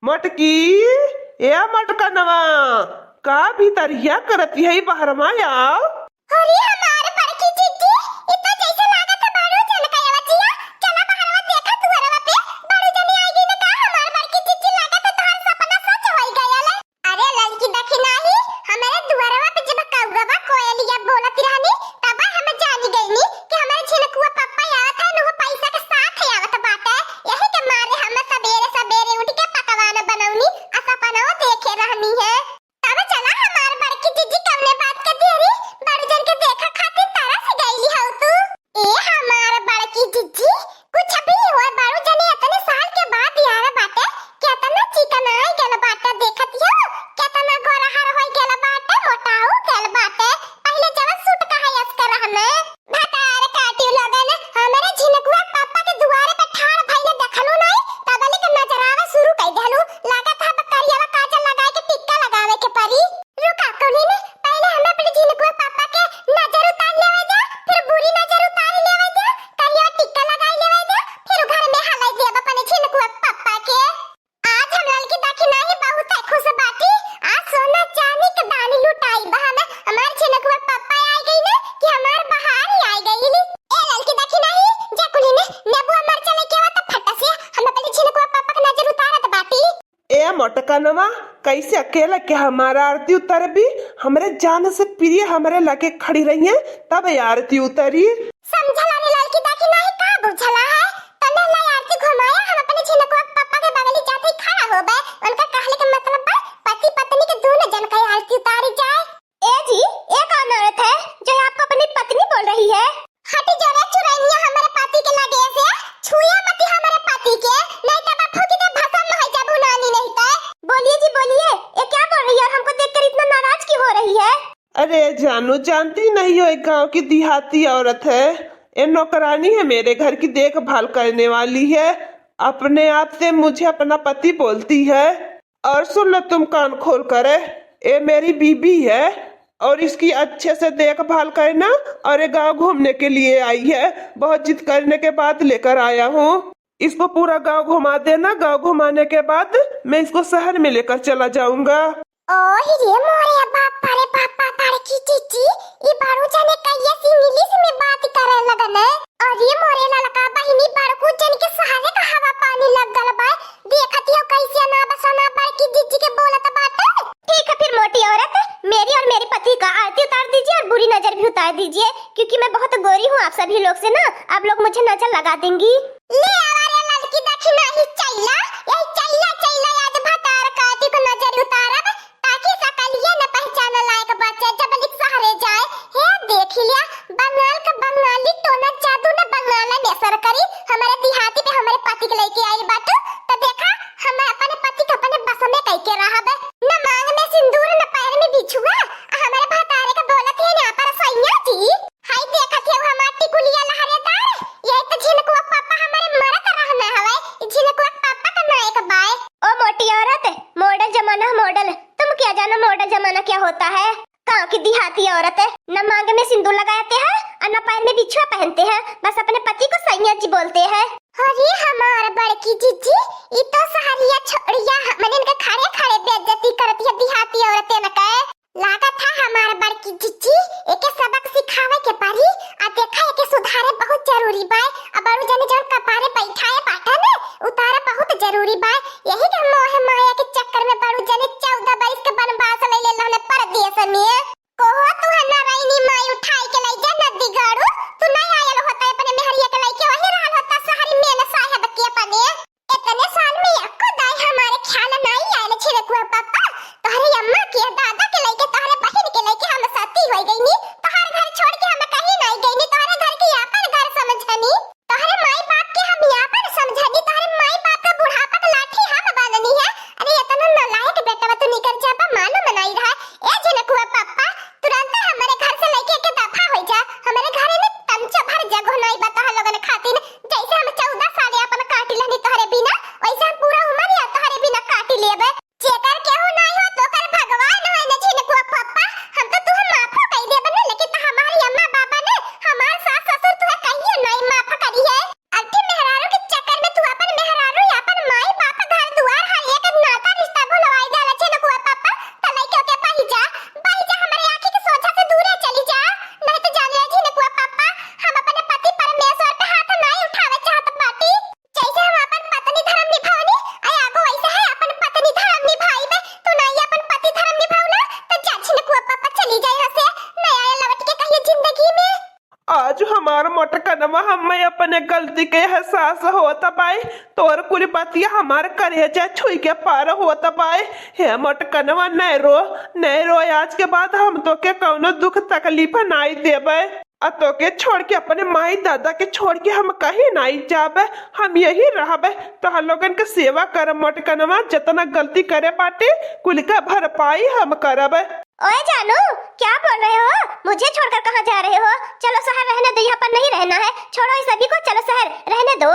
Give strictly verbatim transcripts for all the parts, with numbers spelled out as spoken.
मोटकी, ए मोटकनवा, का भीतरिया करत हई, बहरवा आओ। अरे हमार बड़की जिज्जी, ई तो जैसे लागत है बड़ू जन का आवतिया। चला बहरवा देखा दुअरवा पे, बड़ू जनी आई गई ना का हमार बड़की जिज्जी, लागत है तोहार सपना सच होई गयल। अरे ललकी दखिनाही, हमरे दुअरवा पे जब कौवा कोयलिया बोलत रहनी, तब हम जानी गईनी कि हमरे झिनकुआ पप्पा आवत है, नुगो पैसा के साथ आवत बाटे। यही के मारे हम सबेरे सबेरे उठ के पकवान बनौनी, आ सपनवा देखे रहनी है। तब चला हमार बड़की जिज्जी कवने बात के देरी, बड़ू जन के देखा खातिर तरस गईली हऊ तू। ए हमार बड़की जिज्जी, कुछ भी होय बड़ू जनी, इतने साल के बाद यार बाटे, केतना चिकनाई गल बाटे, देखत हो केतना गोरहर होई गल बाटे, मोटाऊ गल बाटे। पहिले जवन सूट कहा यस कर हमें भतार काटियो लगन, हमरे झिनकुआ पापा के दुआरे पे ठाड़ भइले देखलू नहीं, तबले के नजरावे शुरू कई देहलू। लागत है अब करियावा काजल लगाए के टिक्का लगावे के परी। रुका कुलिन, पहिले हमें अपने झिनकुआ पापा के नजर उतार लेवे दे, फिर बुरी नजर उतार लेवे दे, करिया टिक्का लगाई लेवे दे, फिर घर में हलाई देब अपने झिनकुआ पापा के। आज हम ललकी दखिनाही बहुत है खुश बाटी, आज सोना चांदी के दानी लुटाई बहन, हमार झिनकुआ पापा आई गई ना कि हमार बहार ही आई गई। ए ललकी दखिनाही, जा कुलिन, नेबुआ मरचा लेके आवा त फट से, हम अपने झिनकुआ पापा के नजर उतारत बाटी। ए मोटकनवा, कैसे अकेला के हमारा आरती उतरबी? हमरे जान से प्रिय हमरे लगे खड़ी रही है, तब ये आरती उतरी। समझला रे ललकी दखिनाही, का बुझला है? तने ला आरती घुमाया, हम अपने झिनकुआ पापा के बगली जाते ही खड़ा होबे। उनका कहले के मतलब बा, पति पत्नी के दोनों जन का आरती उतारी जाए। ए जी, ये कौन औरत है जो आपको अपनी पत्नी बोल रही है? हटी जो रे चुरैनिया हमरे पति के लगे से, छुए मती हमरे पति के, नहीं तो मैं फूंकी दे भसम में हो जाबू नानी नहीं तो। बोलिए जी बोलिए, ये क्या बोल रही है और हमको देखकर इतना नाराज क्यों हो रही है? अरे जानू, जानती नहीं हो, एक गांव की देहाती औरत है, ये नौकरानी है, मेरे घर की देखभाल करने वाली है, अपने आप से मुझे अपना पति बोलती है। और सुन लो तुम कान खोल कर, ये मेरी बीबी है और इसकी अच्छे से देखभाल करना। और ये गांव घूमने के लिए आई है, बहुत जिद करने के बाद लेकर आया हूँ। इसको पूरा गांव घुमा देना, गांव घुमाने के बाद मैं इसको शहर में लेकर चला जाऊंगा। ओह रे मोरे बाप रे बाप, बड़की जिज्जी, ई बड़ू जने कहिया से इंग्लिश में बात करे लगन है। अरे मोरे ललका बहिनी, बड़कू जन के सारे का हवा पानी लग गल बा। देखत हो कैसे अनाप शनाप बड़की जिज्जी के बोलत बाटे। ठीक है फिर मोटी औरत, मेरी और मेरे पति का आरती उतार दीजिए और बुरी नजर भी उतार दीजिए, क्योंकि मैं बहुत गोरी हूँ आप सभी लोग से ना, आप लोग मुझे नजर लगा देंगी। ले आवा रे ललकी दखिनाही चैला, यही चैला चैला आज भतार काटी को नजर उतारब, ताकि सकलिए न पहचान लायक बचे जब लिख सहरे जाए। हे देख लिया, बंगाल का बंगाली टोना जादू न बंगाल में असर करी। हमारे देहाती पे हमारे पति के लेके आई बाटू, तो देखा हम अपने पति के अपने बस में कह के रहब। न मांग में सिंदूर न पैर में बिछुआ, आ हमारे भतारे का बोलत है ना पर सैया जी। हाय देखत है हमार टिकुलिया लहरेदार, यही तो झिनकुआ पापा हमारे मरत रहना हवे, ई झिनकुआ पापा का नायक बाय। ओ मोटी औरत, मॉडल जमाना है मॉडल, तुम क्या जानो मॉडल जमाना क्या होता है? गाँव की देहाती औरत है, न मांग में सिंदूर लगाते हैं और न पैर में बिछुआ पहनते हैं, बस अपने पति को सैया जी बोलते हैं। अरे हमार बड़की जिज्जी, ई तो सहरिया छोड़िया, हमने इनके खड़े खड़े बेइज्जती करती है देहाती औरतें न कहे। लागत है हमार बड़की जिज्जी, एके सबक सिखावे के पड़ी। आ देखा, एके सुधारे बहुत जरूरी बाय। आ बड़ू जने जौन कपारे बैठाए बाटे ने, उतारे बहुत जरूरी बाय। यही के मोह माया के चक्कर में बड़ू जने चौदह बरिस के बनवास ले ले रहने परदेस में। कोहो तू है नारायणी माई उठाई के लाई जा नदी गाड़ू, तू नहीं आयल होता अपने मेहरिया के लेके, वही रहल होता शहरी में न साहेब के अपने। इतने साल में एको दाई हमारे ख्याल नाई हमार मोटकनवा, हमें अपने गलती के एहसास होत बाय। तोर कुल बतिया हमार करेजा छुई के पार होत बाय। हे मोटकनवा, नै रो, नै रो, आज के बाद हम तोके कौनो दुख तकलीफ नाई देबै। आ तोके छोड़ के, अपने माई दादा के छोड़ के हम कहीं नाई जाबै, हम यही रहबै। तोहर लोगन के सेवा करब मोटकनवा, जतना गलती करे बाटे, कुल का भरपाई हम करबै। ओए जानू, क्या बोल रहे हो? मुझे छोड़कर कहाँ जा रहे हो? चलो शहर रहने दो, यहाँ पर नहीं रहना है। छोड़ो इस सभी को, चलो शहर रहने दो।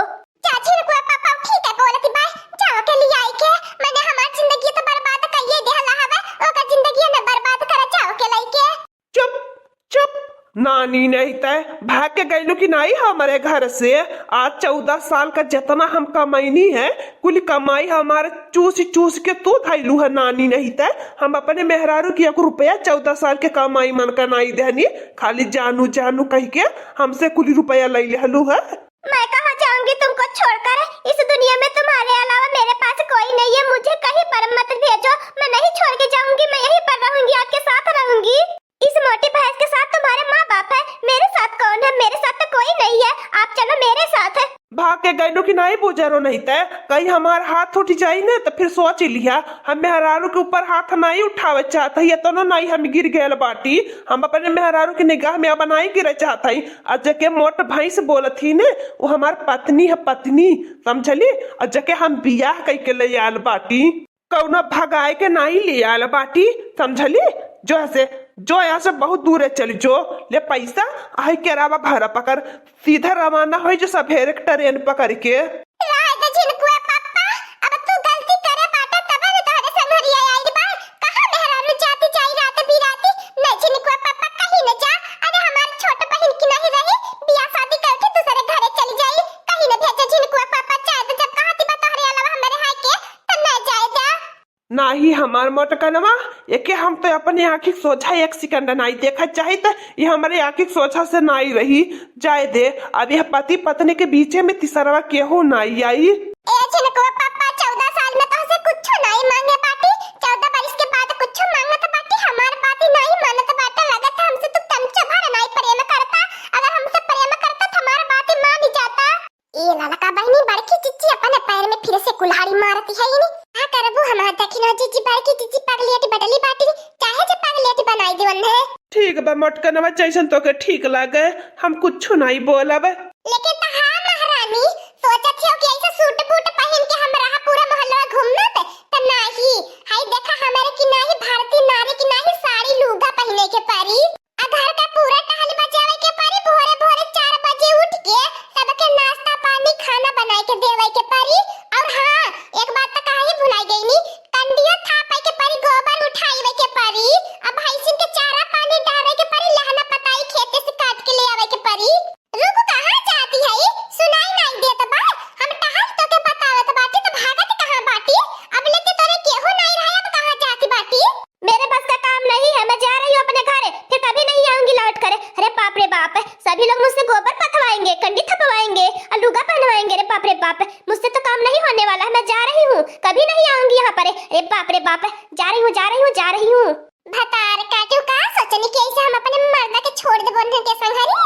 चाची रुको पापा, ठीक है बोलती बाय, जाओ के लिए आई के, मैंने हमार जिंदगी तो बर्बाद कइये देहला हवे, ओकर जिंदगी न बर्बाद कर, जाओ के लइके। चुप, चुप, नानी नहीं तय, भाग के गइलू कि नाई हमरे घर से? आज चौदह साल का जितना हम कमैनी है, कुल कमाई हमार चूस चूस के तू धइलू है नानी नहीं तय। हम अपने मेहरारू की एक रुपया चौदह साल के कमाई मन का नाई देहनी, खाली जानू जानू कह के हमसे कुल रुपया लइ लेहलू है। मैं कहाँ जाऊंगी तुमको छोड़कर? इस दुनिया में तुम्हारे अलावा मेरे पास कोई नहीं है। मुझे कहीं पर मत भेजो, मैं नहीं छोड़ के जाऊंगी, मैं यहीं पर रहूंगी, आपके साथ रहूंगी। इस मोटी भैंस के साथ तुम्हारे माँ बाप है, मेरे साथ कौन है? मेरे साथ तो कोई नहीं है, आप चलो मेरे साथ। भाग के गइलू कि नाई बुजरो नहीं तय, कहीं हमार हाथ उठ जाई न तो फिर सोच लिहा। हम मेहरारू के ऊपर हाथ नाई उठावे चाहत हई, इतनो नाई हम गिर गयल बाटी। हम अपने मेहरारू के निगाह में अब नाई गिरे चाहत हई। आ जेके मोट भैंस बोलत ही ने, वो हमार पत्नी है, पत्नी, समझली? आ जेके हम बियाह कइके ले आयल बाटी, कौनो भगाए के नाई ले आयल बाटी, समझली? जो ऐसे, जो यहाँ से बहुत दूर है, चली जो, ले पैसा, आई के रावा भाड़ा पकड़, सीधा रवाना होई जो सभेरे के ट्रेन पकड़ के। रहे दे झिनकुआ पापा, अब तू गलती करे बाटा तबे न तोहरे संघरिया आइल बा। कहाँ मेहरारू जाती जाई रात बिराती? न झिनकुआ पापा कहीं न जा। अरे हमार छोट बहिन की नहीं रही, बियाह शादी करके दूसरे घरे चली जाई। कहीं न भेजे झिनकुआ पापा, जाए दे, जब कहा थी बा तोहरे अलावा हमरे हाय के, त न जाए दे। नाही हमार मोटकनवा, एके हम तो अपने आँखी के सोझा एक सेकंड नाई देखा चाहित, ये हमरे आँखी के सोझा से नाई रही। जाए दे, अब यह पति पत्नी के बीचे में तीसरवा केहू नाई आई। ए झिनकुआ पापा, चौदह साल में तोहसे कुछो नाई मांगे बाटी, चौदह बरिस के बाद कुछो मांगत बाटी, हमार बात ही नाई मानत बाटे, लगत है हमसे तू तमचा भर नाई प्रेम करता, अगर हमसे प्रेम करता तो हमार बात ही मान ही जाता। ए ललका बहिनी, बड़की जिज्जी अपने पैर में फिर से कुल्हाड़ी मारती है इनी। का करबू हमार दखिनो जिज्जी, बड़की जिज्जी पगलेट बटली बाटी, चाहे जे पगलेट बनाई देवन है। ठीक बा मोटकनवा, जैसन तोके ठीक लागे, हम कुछ नाई बोलब। लेकिन त हाँ महारानी, सोचत हो कि ऐसे सूट बूट पहिन के हम रहा पूरा मोहल्ला घूमब, त नाही। हाय देखा, हमारे की नाही भारतीय नारी की नाही साड़ी लूगा पहिने के परी। आ घर का पूरा टहल बजावे के परी, भोरे भोरे चार बजे उठ के सबके नाश्ता पानी खाना बनाए के देवे के परी। और हाँ, एक बात तो कहे भुलाई गई नी, कंडियो थापे के परी, गोबर उठावे के परी, अब भैंसिन के चारा पानी डाले के परी, लहना पताई खेते से काट के ले आवे के परी। रुक, कहाँ जाती है? सुनाई नहीं देत बा? हम टहल तो के बतावत बाटी, तो भागत कहाँ बाटी? अब लेते तोरे केहू नहीं रहे, अब कहाँ जाती बाटी? मेरे बस का काम नहीं है, मैं जा रही हूँ अपने घर, फिर कभी नहीं आऊंगी लौट कर। अरे बाप रे बाप, सभी लोग मुझसे गोबर पथवाएंगे, कंडी थपवाएंगे और लुगा पहनवाएंगे। अरे बाप रे बाप, मुझसे तो काम नहीं होने वाला है, मैं जा रही हूँ, कभी नहीं आऊंगी यहाँ पर। अरे बाप रे बाप, जा रही हूँ, जा रही हूँ, जा रही हूँ। भतार काटू का सोचनी कि ऐसे हम अपने मर्दा के छोड़ देबो उनके संग, अरे?